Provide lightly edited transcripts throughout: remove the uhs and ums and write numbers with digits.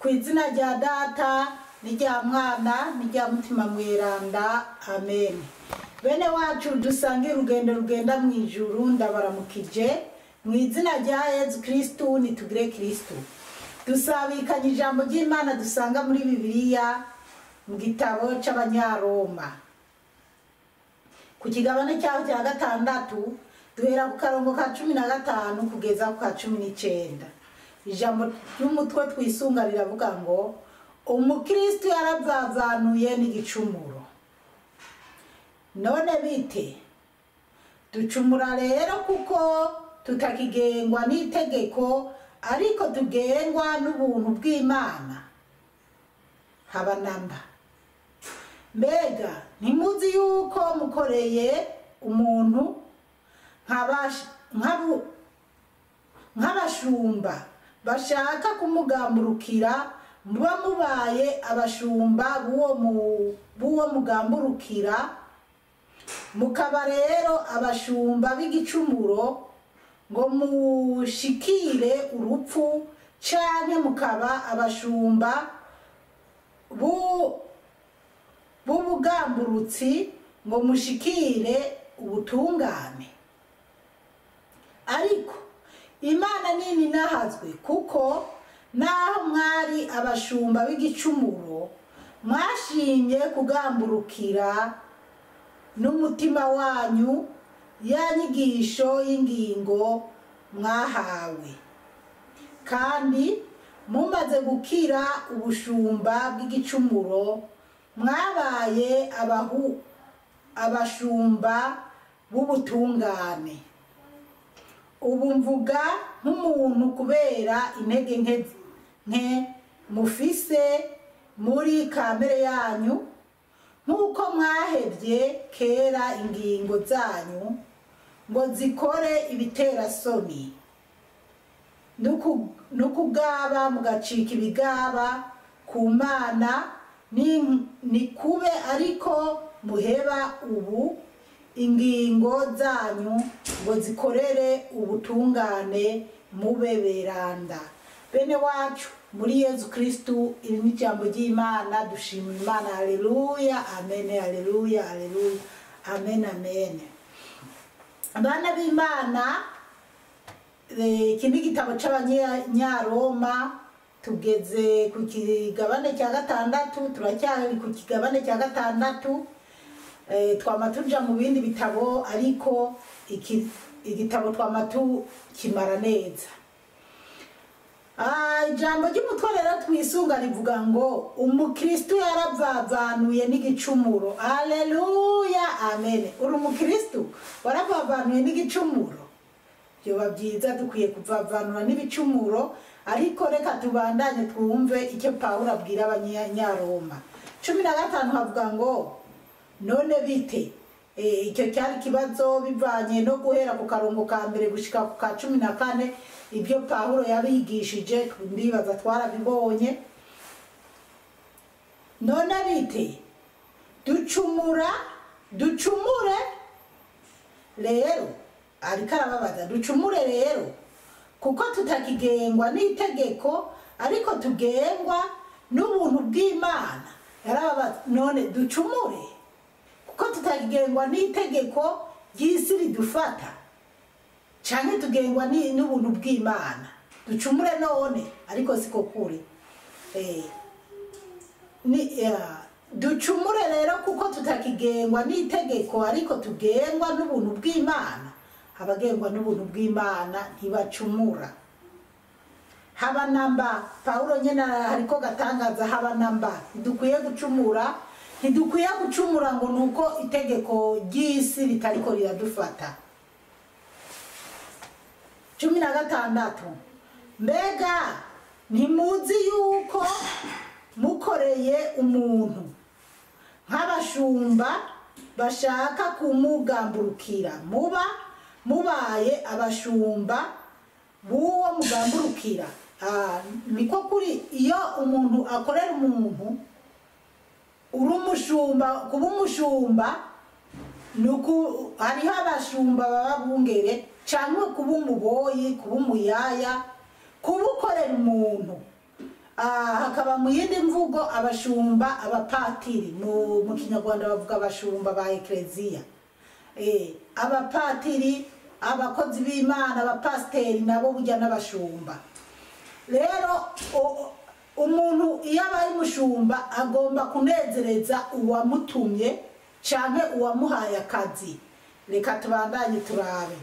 Ku izina rya Data n'irya Mwana n'irya Mutima Mweranda, amen. Bene wacu dusange urugendo rugenda mu ijuru, ndabaramukije mu izina rya Yezu Kristu. Nitugire Kristu. Dusabikanye ijambo ry'Imana dusanga muri Bibiliya mu gitabo c'Abanyaroma, ku kigabane cyaho cya gatandatu, duhera ku karongo ka 15 kugeza ku ka 19. Ijambo ry'umutwe twisunga riravuga ngo: "Umukristu yaravavanuye n'igicumuro." None bite? Ducumura rero kuko tutakigengwa n'itegeko, ariko tugengwa n'ubuntu bw'Imana? Haba namba. Mbega ntimuzi yuko mukoreye umuntu nk'abashumba bashaka kumugamburukira, muba mubaye abashumba b'uwo mugamburukira, mukaba rero abashumba b'igicumuro ngo mushikire urupfu, canke mukaba abashumba b'ubugamburutsi ngo mushikire ubutungane? Ariko Imana nini nahazwe, kuko naho mwari abashumba b'igicumuro, mwashimye kugamburukira n'umutima wanyu ya nyigisho y'ingingo mwahawe. Kandi mumaze gukira ubushumba bw'igicumuro, mwabaye abashumba b'ubutungane. Ubu mvuga nk'umuntu kubera intege nke mufise muri kamere yanyu. Nk'uko mwahevye kera ingingo zanyu ngo zikore ibiterasoni n'ukugaba, mugacika ibigaba ku Mana, ni kube ariko muheba ubu ingingo zanyu ngo zikorere ubutungane, mube beranda. Bene wacu muri Yezu Kristu, iri ni ijambo ry'Imana. Dushima Imana. Haleluya, amen, haleluya, haleluya, amen, amen. Abana b'Imana, iki ni igitabo c'Abanyaroma. Tugeze ku kigabane cya gatandatu, turacyari ku kigabane cya gatandatu. Twama tuja mu bindi bitabo, ariko iki igitabo twama tukimara neza. Ijambo ry'umutwe rero twisunga rivuga ngo: "Umukristu yaravavanuye n'igicumuro." Aleluya, amen. Uri umukristu waravavanuye n'igicumuro? Byoba byiza, dukwiye kuvavanura n'ibicumuro. Ariko reka tubandanye twumve icyo Pawulo abwira Abanyaroma. 15 havuga ngo: "None bite?" Icyo cyari ikibazo bivanye no guhera ku karongo ka mbere gushika ku ka 14. Ibyo Pawulo yabigishije ndibaza twarabibonye. None bite? Ducumura, ducumure rero? Ariko arababaza: ducumure rero kuko tutakigengwa n'itegeko, ariko tugengwa n'ubuntu bw'Imana? Yarababaza: none ducumure kuko tutakigengwa n'itegeko ry'isi ridufata, canke tugengwa n'ubuntu bw'Imana? Ducumure none? Ariko siko kuri. Ducumure rero kuko tutakigengwa n'itegeko, ariko tugengwa n'ubuntu bw'Imana? Abagengwa n'ubuntu bw'Imana ntibacumura, haba namba. Pawulo nyene hariko gatangaza: haba namba, ntidukwiye gucumura. Ntidukwiye gucumura ngo nuko itegeko ry'isi ritariko riradufata. 16: Mbega ntimuzi yuko mukoreye umuntu nk'abashumba bashaka kumugamburukira, muba mubaye abashumba b'uwo mugamburukira? Niko kuri, iyo umuntu akorera umuntu, uri umushumba. Kuba umushumba nuku hariho abashumba baba bungere, cyangwa kuba umuboyi, kuba umuyaya, kuba ukorera umuntu. Hakaba mu yindi mvugo abashumba abapatiri, mu Kinyarwanda bavuga abashumba ba ekleziya, abapatiri, abakozi b'Imana, abapasiteri nabo burya n'abashumba. Rero umuntu iyo abaye umushumba agomba kunezereza uwamutumye canke uwamuhaye akazi. Reka tubandanye turabe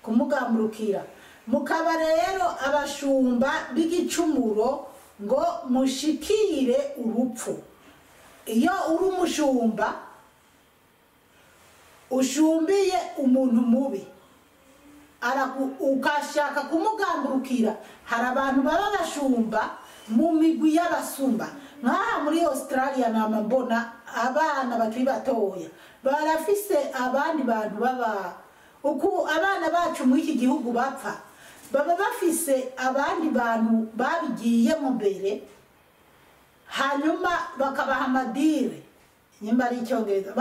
kumugamburukira. Mukaba rero abashumba b'igicumuro ngo mushikire urupfu. Iyo uri umushumba ushumbiye umuntu mubi ukashaka kumugamburukira, hari abantu baba bashumba mu migwi y'abasumba. Nk'aha muri Australia nama mbona abana bakiri batoya barafise abandi bantu baba uku abana bacu muri iki gihugu bapfa, baba bafise abandi bantu babigiyemo mbere, hanyuma bakabaha amadire, nyimba ari icyongereza,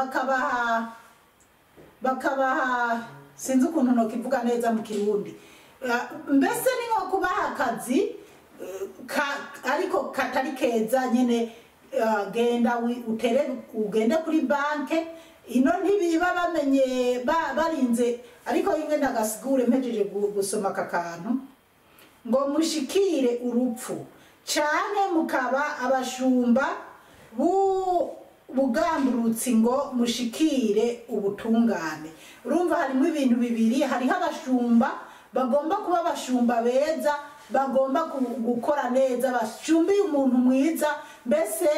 bakabaha sinzi ukuntu nokivuga neza mu Kirundi, mbese ni nko kubaha akazi ariko katari keza nyene. Genda utere ugende kuri banke ino ntibiba bamenye barinze, ariko inge ndagasigure mpejeje gusoma aka kantu ngo mushikire urupfu canke mukaba abashumba bugamburutsi ngo mushikire ubutungane. Urumva harimo ibintu bibiri, hariho abashumba bagomba kuba abashumba beza, bagomba gukora neza, bashumbiye umuntu mwiza. Mbese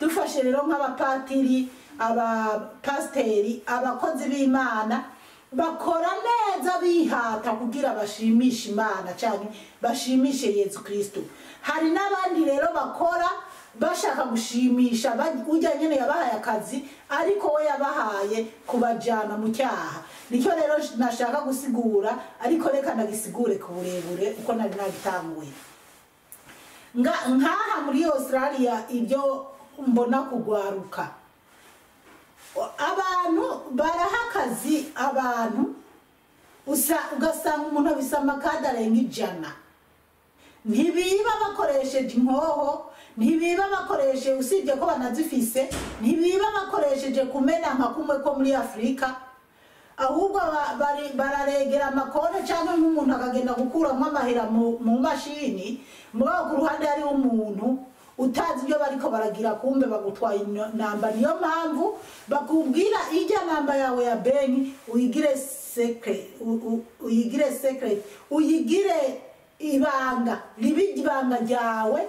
dufashe rero nk'abapatiri, abapasiteri, abakozi b'Imana bakora neza bihata kugira bashimishe Imana canke bashimishe Yezu Kristo. Hari n'abandi rero bakora bashaka gushimisha ujya nyene yabahaye akazi, ariko we yabahaye kubajana mu cyaha. Nicyo rero nashaka gusigura, ariko reka nagisigure ku burebure uko nari nagitanguye. Nkaha muri Australia ibyo mbona kugwaruka, abantu baraha akazi abantu, ugasanga umuntu abisa amakada arenga 100. Ntibiba bakoresheje inkoho, ntibiba bakoresheje, usibye ko banazifise, ntibiba bakoresheje kumena nka kumwe ko muri Afrika, ahubwo bararegera amakone cyangwa nk'umuntu akagenda gukuramo amahera mu mashini, mugabo ku ruhande hariho umuntu utazi ibyo bariko baragira, kumbe bagutwaye namba. Niyo mpamvu bakubwira ijya namba yawe ya benki uyigire secret, uyigire secret, uyigire ibanga, ribe ibanga ryawe,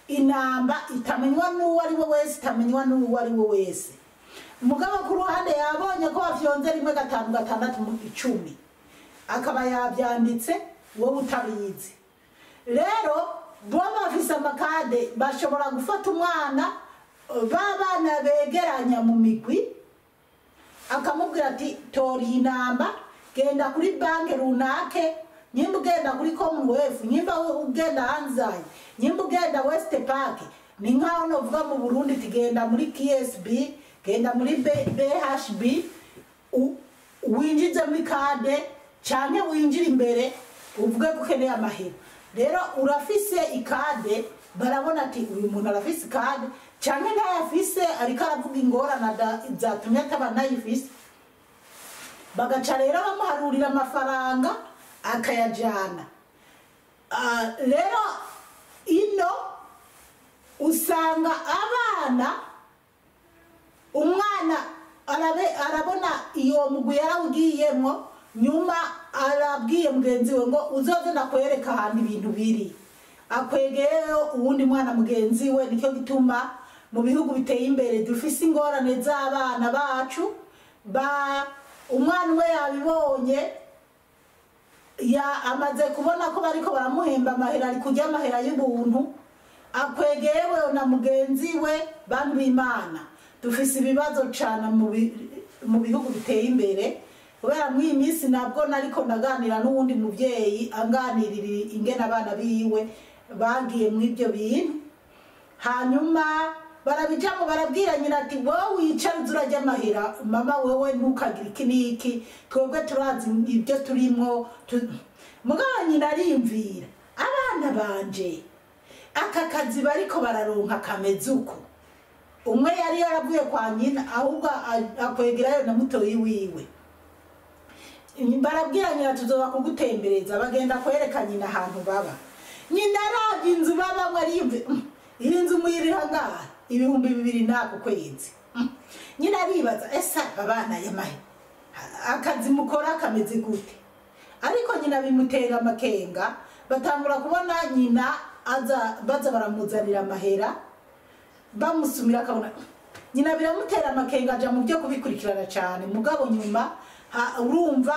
inamba itamenywa n'uwo ari we wese, itamenywa n'uwo ari we wese. Mugabo ku ruhande yabonye ko wafyonze 1 5 6 10, akaba yabyanditse wowe utabizi. Rero bo bafise amakade bashobora gufata umwana babana begeranya mu migwi, akamubwira ati tora iyi namba, genda kuri banki runake, nyimba ugenda kuri Commonwealth, nyimba ugenda Anzai, nyimba ugenda West Park. Ni nkaho novuga mu Burundi tigenda muri KSB, genda muri BHB, winjize muri kade canke winjire imbere uvuge ko ukeneye amahera. Rero urafise ikade, barabona ati uyu muntu arafise ikade canke ntayafise, ariko aravuga ingorane zatumye ataba nayifise. Bagaca rero bamuharurira amafaranga akayajana. Rero ino usanga abana, umwana arabona iyo mugwi yarawugiyemwo, nyuma arabwiye mugenzi we ngo uzoze nakwereka ahantu ibintu biri, akwegeyeyo uwundi mwana mugenzi we. Nicyo gituma mu bihugu biteye imbere dufise ingorane z'abana bacu, umwana umwe yabibonye, amaze kubona ko bariko baramuhemba amahera, ari kurya amahera y'ubuntu, akwegeyewe na mugenzi we. Bantu b'Imana, dufise ibibazo cane mu bihugu biteye imbere. Kubera muri iyi minsi nabwo nariko ndaganira n'uwundi muvyeyi anganirira ingene abana biwe bagiye mu ivyo bintu, hanyuma barabijamo, barabwira nyina ati wowe wicara uze urarya amahera, mama wewe ntukagire iki n'iki, twebwe turazi ibyo turimwo. Mugabo nyina ariyumvira, abana banje Aka kazi bariko bararonka kameze uko, umwe yari yaravuye kwa nyina, ahubwo akwegerayo na mutoyi wiwe. Barabwira nyina: "Tuzoba kugutembereza." Bagenda kwereka nyina ahantu baba. Nyina aravye inzu babamwe, ariyumve: Iyi nzu muyiriha ngaha?" 2000 n'ako kwezi. Nyina aribaza: "Ese aba bana yamahe, akazi mukora kameze gute?" Ariko nyina bimutera amakenga. Batangura kubona nyina aza, baza baramuzanira amahera, bamusumira, akabona. Nyina biramutera amakenga, aja mu byo kubikurikirana cyane. Mugabo nyuma urumva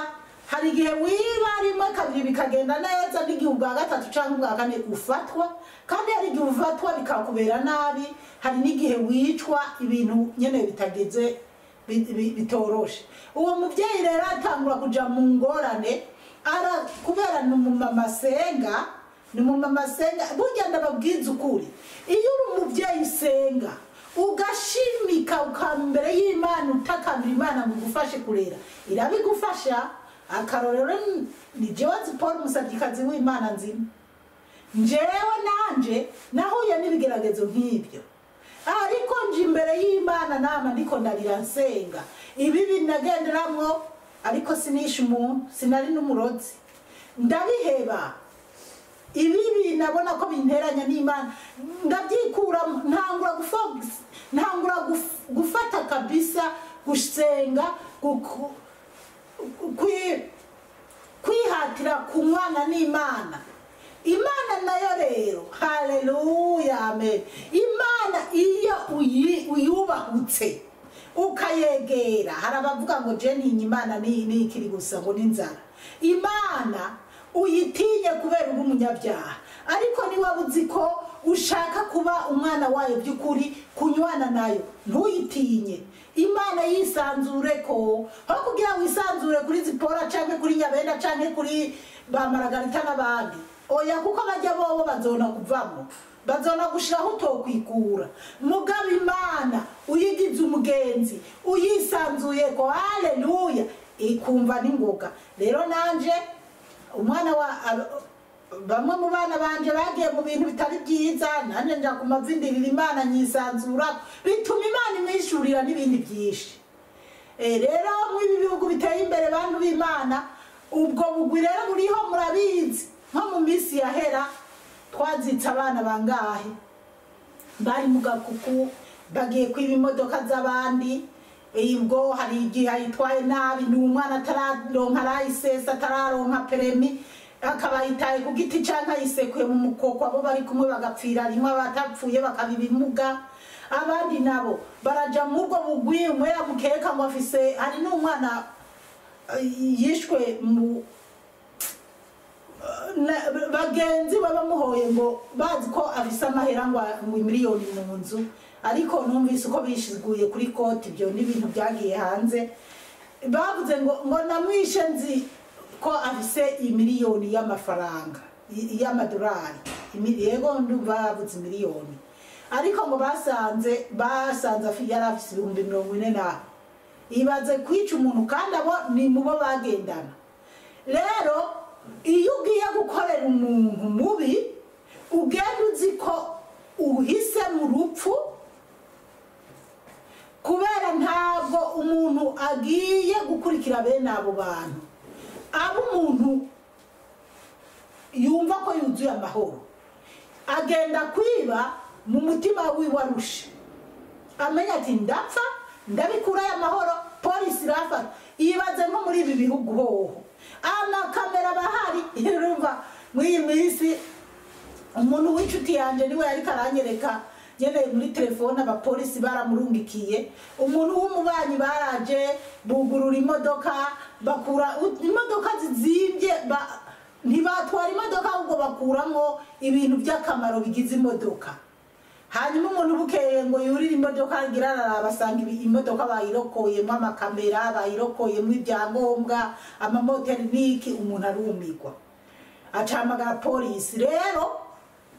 hari igihe wiba rimwe, kabiri, bikagenda neza, n'igihe ubwa gatatu cyangwa ubwa kane ufatwa. Kandi hari igihe ufatwa bikakubera nabi, hari n'igihe wicwa, ibintu nyene bitageze bitoroshe. Uwo mubyeyi rero atangura kuja mu ngorane ara kubera ni umumama asenga, ni umumama asenga. Burya ndababwiza ukuri, iyo uri umubyeyi usenga, ugashimika, ukaba imbere y'Imana, utakambira Imana ngo igufashe kurera, irabigufasha. Akarorero ni jewe Paul, umusabyikazi w'Imana nzima. Njewe nanje nahuye n'ibigeragezo nk'ibyo, ariko nje imbere y'Imana nama ndiko ndarira, nsenga. Ibibi nagenderamwo, ariko sinishe umuntu, sinari n'umurozi, ndabiheba. Ibibi nabona ko binteranya n'Imana, ndabyikuramo. Ntangura gufata kabisa gusenga, kwihatira kunywana n'Imana. Imana nayo rero, haleluya, amen. Imana iyo uyubahutse ukayegera, hari abavuga ngo: "Je ntinya Imana ni ikiri gusa ngo n'inzara." Imana uyitinye kubera uri umunyabyaha, ariko niba uzi ko ushaka kuba umwana wayo by'ukuri, kunywana nayo, ntuyitinye. Imana yisanzure ko aho kugira wisanzure kuri Zipora canke kuri Nyabenda canke kuri ba Maragarita n'abandi, oya, kuko bajya bobo bazona kuvamo, bazona gushiraho utokwikura. Mugabo Imana uyigize umugenzi, uyisanzuye ko, haleluya, ikumva n'ingoga. Rero nanje umwana wa bamwe mu bana banje bagiye mu bintu bitari byiza, nanjye nja ku mavi, ndirira Imana, nyisanzura, bituma Imana imwishurira n'ibindi byinshi. Rero mw'ibi bihugu biteye imbere, bantu b'Imana, ubwo bugwi rero buriho, murabizi. Nko mu minsi yahera twazitse abana bangahe bari mu gakuku, bagiye kwiba imodoka z'abandi. Ubwo hari igihe ayitwaye nabi, ni umwana atararonka licence, atararonka permis, akaba yitaye ku giti canke ayisekuye mu mukoko, abo bari kumwe bagapfira rimwe, abatapfuye bakaba ibimuga. Abandi nabo baraja muri ubwo bugwi, umwe yamukeka ngo afise. Hari n'umwana yishwe mu bagenzi be bamuhoye ngo bazi ko afise amahera, ngo miliyoni mu nzu. Ariko numvise uko bishiguye kuri koti, ibyo n'ibintu byagiye hanze, bavuze ngo namwishe nzi ko afise imiliyoni y'amafaranga y'amadolari. Yego, ndumva bavuze miliyoni, ariko ngo basanze yari afise 40,000. Naho ibaze kwica umuntu, kandi abo ni mubo bagendana. Rero iyo ugiye gukorera umuntu mubi, ugenda uzi ko uhise mu rupfu, kubera ntabwo umuntu agiye gukurikira bene abo bantu abo umuntu yumva ko yuzuye amahoro. Agenda kwiba mu mutima wiwe arushe, amenya ati: "Ndapfa, ndabikurayo amahoro, polisi irafata." Ibaze nko muri ibi bihugu hoho amakamera bahari. Urumva muri iyi minsi umuntu w'inshuti yanjye niwe yariko aranyereka nyene muri telefone, abapolisi baramurungikiye umuntu w'umubanyi, baraje bugurura imodoka, bakura imodoka zizimvye, ntibatwara imodoka, ahubwo bakuramwo ibintu by'akamaro bigize imodoka. Hanyuma umuntu bukeye ngo yurire imodoka, agira araraba, asanga imodoka bayirokoyemo amakamera, bayirokoyemo ibyangombwa, amamoteri n'iki. Umuntu arumigwa, acahamagara polisi. Rero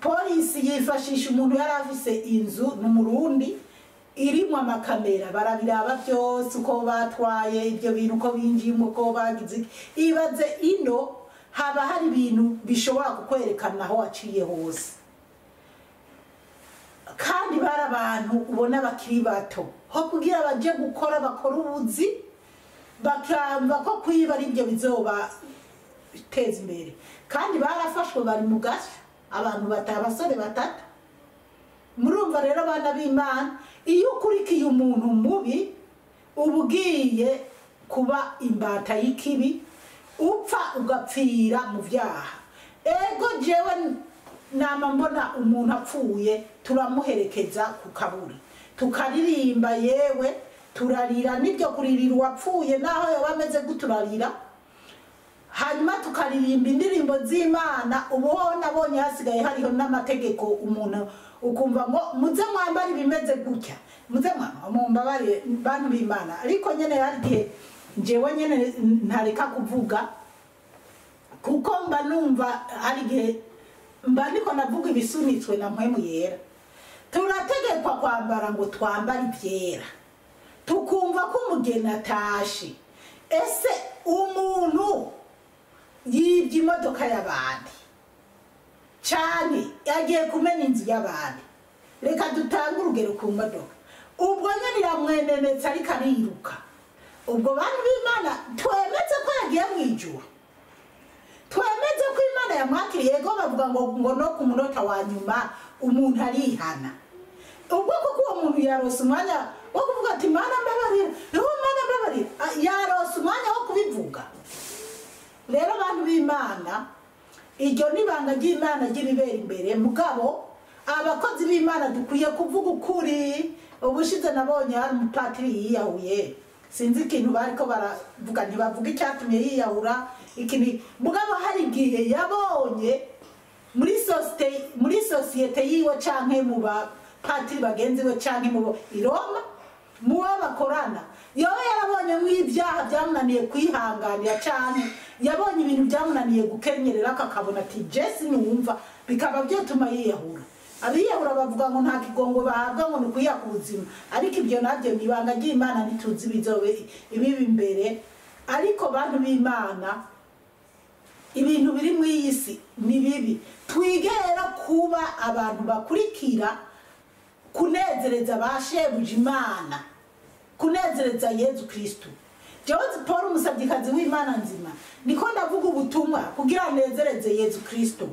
polisi yifashisha umuntu yari afise inzu, ni Umurundi, irimwo amakamera, barabiraba byose, uko batwaye ibyo bintu, uko binjiyemo, uko bagize iki. Ibaze ino haba hari ibintu bishobora kukwerekana aho waciye hose. Kandi bari abantu ubona bakiri bato, ho kugira baje gukora bakora ubuzi, bakamba ko kwiba ari byo bizobateza imbere. Kandi barafashwe bari mu gasho, abantu batatu, abasore batatu. Murumva rero bana b'Imana, iyo ukurikiye umuntu mubi uba ugiye kuba imbata y'ikibi, upfa ugapfira mu byaha. Ego jewe nama mbona umuntu apfuye turamuherekeza ku kaburi, tukaririmba, yewe turarira, nibyo kuririra uwapfuye naho yoba ameze guturarira, hanyuma tukaririmba indirimbo z'Imana. Ubu ho nabonye hasigaye hariho n'amategeko, umuntu ukumva ngo muze mwambare ibimeze gutya, muze mumbabare bantu b'Imana. Ariko nyene hari igihe njyewe nyene ntareka kuvuga, kuko mba numva hari igihe mba ndiko navuga ibisunitswe na Mpwemu Yera. Turategekwa kwambara ngo twambare ibyera, tukumva ko umugeni atashe. Ese umuntu yibye imodoka y'abandi cyane, yagiye kumena inzu y'abandi, reka dutange urugero ku modoka, ubwo nyine iramwenenetse ariko ariruka. Ubwo bantu b'Imana twemeze ko yagiye mu ijuru, twemeze ko Imana yamwakiriye. Yego bavuga ngo no ku munota wa nyuma umuntu arihana. Ubwo kuko uwo muntu yarose umwanya wo kuvuga ati Mana mbabarira, niho Mana mbabarira, yarose umwanya wo kubivuga. Rero bantu b'Imana, iryo nibanga ry'Imana ry'ibibera imbere. Mugabo abakozi b'Imana dukwiye kuvuga ukuri. Ubushize nabonye hari umupatiri yiyahuye, sinzi ikintu bariko baravuga, ntibavuga icyatumye yiyahura ikintu. Mugabo hari igihe yabonye muri sosiyete yiwe canke mu bapatiri bagenzi we canke mu i Roma mu bo bakorana, yoba yarabonye nk'ibyaha byamunaniye kwihanganira, canke yabonye ibintu byamunaniye gukenyerera, akabona ati Jesse numva, bikaba byotuma yiyahura. Abiyahura bavuga ngo nta kigongo bahabwa, ngo ni ukwiya ku buzima, ariko ibyo nabyo ni ibanga ry'Imana, ntituzi ibizobe ibiba imbere. Ariko bantu b'Imana, ibintu biri mu iyi si ni bibi. Twige rero kuba abantu bakurikira kunezereza ba shebuja Imana, kunezereza Yezu Kristu. Jewe Paul umusabyikazi w'Imana nzima, niko ndavuga ubutumwa kugira nezereze Yezu Kristu.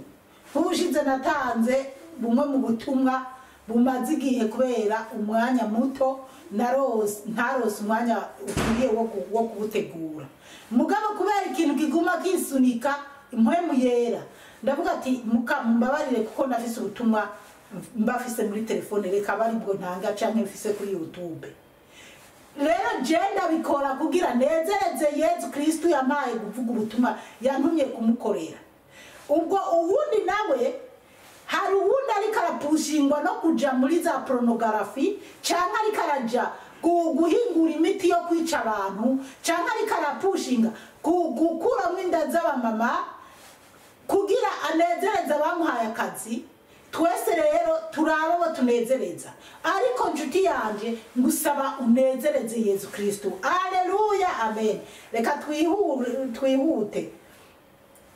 Ubushize natanze bumwe mu butumwa bumaze igihe, kubera umwanya muto ntarose umwanya ukwiye wo kubutegura. Mugabo kubera ikintu kiguma kisunika Impwemu Yera, ndavuga ati mumbabarire kuko ndafise ubutumwa mbafise muri telefone, reka bari bwo ntanga canke mfise kuri YouTube. Rero je ndabikora kugira nezereze Yezu Kristu yamaye kuvuga ubutumwa, yantumye kumukorera. Ubwo uwundi nawe hari uwundi ariko arapushingwa no kuja muri za pornography, canke ariko araja guhingura imiti yo kwica abantu, canke ariko arapushinga gukuramwo inda z'abamama kugira anezereze abamuhaye akazi. Twese rero turaba abo tunezereza, ariko nshuti yanje ngusaba unezereze Yezu Kristu. Aleluya, amen. Reka twihute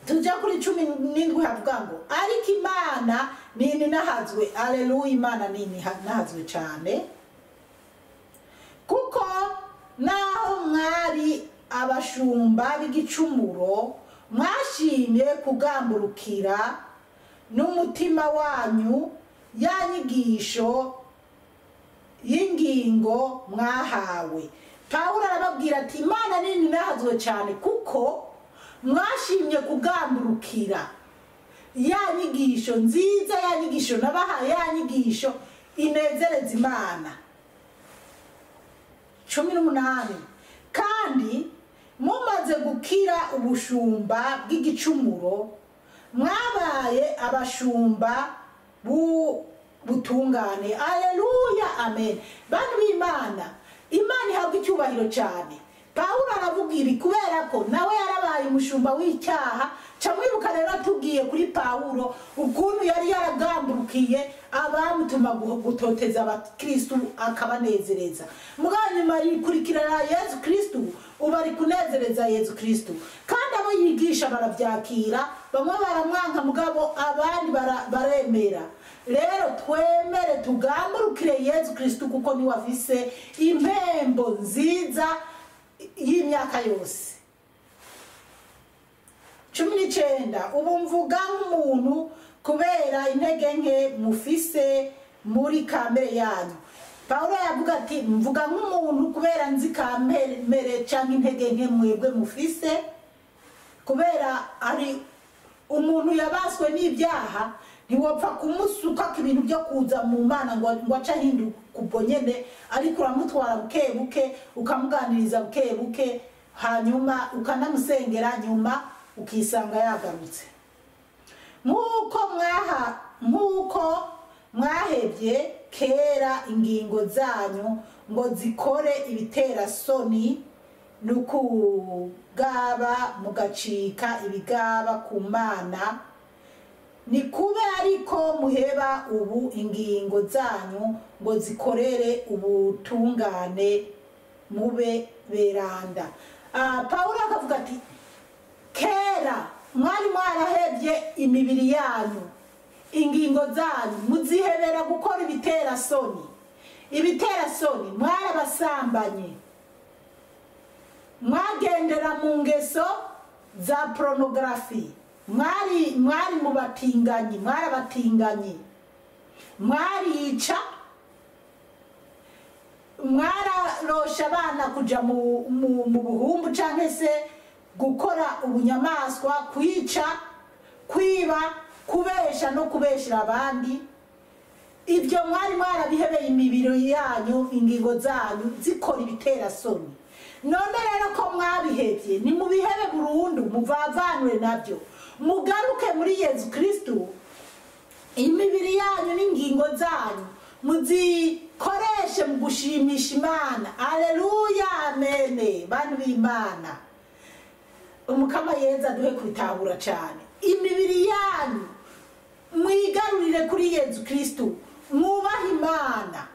tujya kuri 17, havuga ngo ariko Imana nini nahazwe. Aleluya, Imana nini nahazwe cyane, kuko naho mwari abashumba b'igicumuro mwashimye kugamburukira n'umutima wanyu ya nyigisho y'ingingo mwahawe. Pawulo arababwira ati Imana nini nahazwe cyane, kuko mwashimye kugamburukira ya nyigisho nziza, ya nyigisho nabahaye, ya nyigisho inezereza Imana. 18, kandi mumaze gukira ubushumba bw'igicumuro, mwabaye abashumba butungane. Aleluya, amen. Bantu b'Imana, Imana ihabwa icyubahiro cyane. Pawulo aravuga ibi kubera ko nawe yarabaye umushumba w'icyaha. Camwibuka rero tugiye kuri Pawulo ukuntu yari yaragamburukiye abamutuma gutoteza abakristu akabanezereza. Mugabo nyuma yikurikirana Yezu Kristu, ubu ari kunezereza Yezu Kristu, kandi abo yigisha barabyakira, bamwe baramwanka mugabo abandi baremera. Rero twemere tugamburukire Yezu Kristu kuko niwe afise impembo nziza y'imyaka yose. 19 ubu mvuga nk'umuntu kubera intege nke mufise muri kamere yanyu. Paulo yavuga ati mvuga nk'umuntu kubera nzi kamere canke intege nke mwebwe mufise, kubera ari umuntu yabaswe n'ibyaha ntiwopfa kumusuka ibintu byo kuza mu Mana ngo aca ahinduka ubwo nyene, ariko uramutwara buke buke, ukamuganiriza buke buke, hanyuma ukanamusengera, nyuma ukisanga yagarutse. Nk'uko mwahebye kera ingingo zanyu ngo zikore ibitera soni n'ukugaba mugacika ibigaba ku Mana, ni kube ariko muheba ubu ingingo zanyu ngo zikorere ubutungane mube beranda. Paulo akavuga ati kera mwari mwarahebye imibiri yanyu, ingingo zanyu muzihebera gukora ibitera soni. Ibitera soni mwarabasambanye, mwagendera mu ngeso za pornography, mwari mu batinganyi, mwarabatinganyi, mwarica, mwararosha abana kuja mu buhumbu canke se gukora ubunyamaswa, kwica, kwiba, kubesha no kubeshera abandi. Ibyo mwari mwarabihebeye imibiri yanyu, ingingo zanyu zikora ibitera soni. None rero ko mwabihebye, ni mubihebe burundu, muvavanwe nabyo, mugaruke muri Yezu Kristu. Imibiri yanyu n'ingingo zanyu muzikoreshe mu gushimisha Imana. Aleluya, amene. Bantu b'Imana, Umukama Yezu aduhe kubitahura cyane. Imibiri yanyu mwigarurire kuri Yezu Kristu, mwubahe Imana,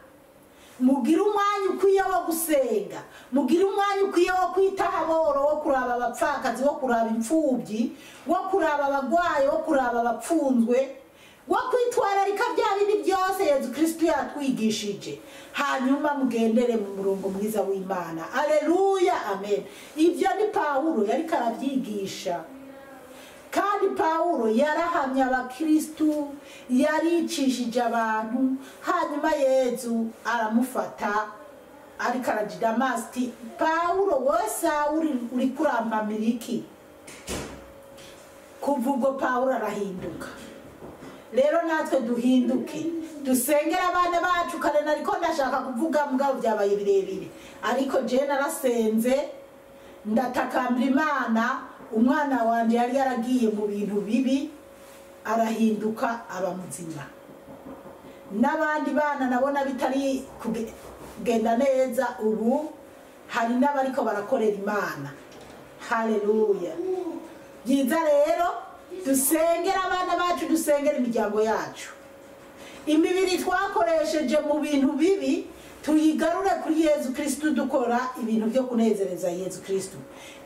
mugire umwanya ukwiye wo gusenga, mugire umwanya ukwiye wo kwitaho aboro, wo kuraba abapfakazi, wo kuraba imfubyi, wo kuraba abagwayi, wo kuraba abapfunzwe, wo kwitwararika bya bindi byose Yezu Kristu yatwigishije. Hanyuma mugendere mu murongo mwiza w'Imana. Aleluya, amen. Ibyo ni Paulo yariko arabyigisha. Kandi Paulo yarahamye abakristu, yaricishije abantu, hanyuma Yezu aramufata ariko araja i Damasi. Paulo, wowe Sawuli uri kurampamira iki? Kuva ubwo Paulo arahinduka. Rero natwe duhinduke, dusengere abana bacu. Kare nariko ndashaka kuvuga mugabo byabaye birebire, ariko je narasenze ndatakambira Imana. Umwana wanje yari yaragiye mu bintu bibi, arahinduka aba muzima. N'abandi bana nabona bitari kugenda neza, ubu hari n'abariko barakorera Imana. Haleluya. Byiza rero dusengera abana bacu, dusengera imiryango yacu. Imibiri twakoresheje mu bintu bibi tuyigarure kuri Yezu Kristu, dukora ibintu byo kunezereza Yezu Kristu.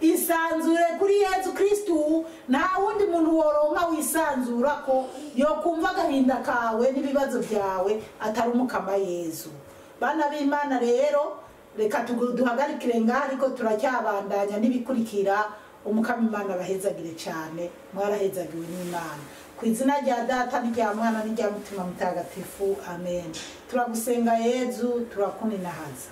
Isanzure kuri Yezu Kristu, nta wundi muntu woronka wisanzura ko yokumva agahinda kawe n'ibibazo byawe atari Umukama Yezu. Bana b'Imana rero reka duhagarikire ngaha, ariko turacyabandanya n'ibikurikira. Umukama Imana abahezagire cyane, mwarahezagiwe n'Imana. Ku izina rya Data n'irya Mwana n'irya Mutima Mutagatifu, amen. Turagusenga Yezu, turakuninahaza.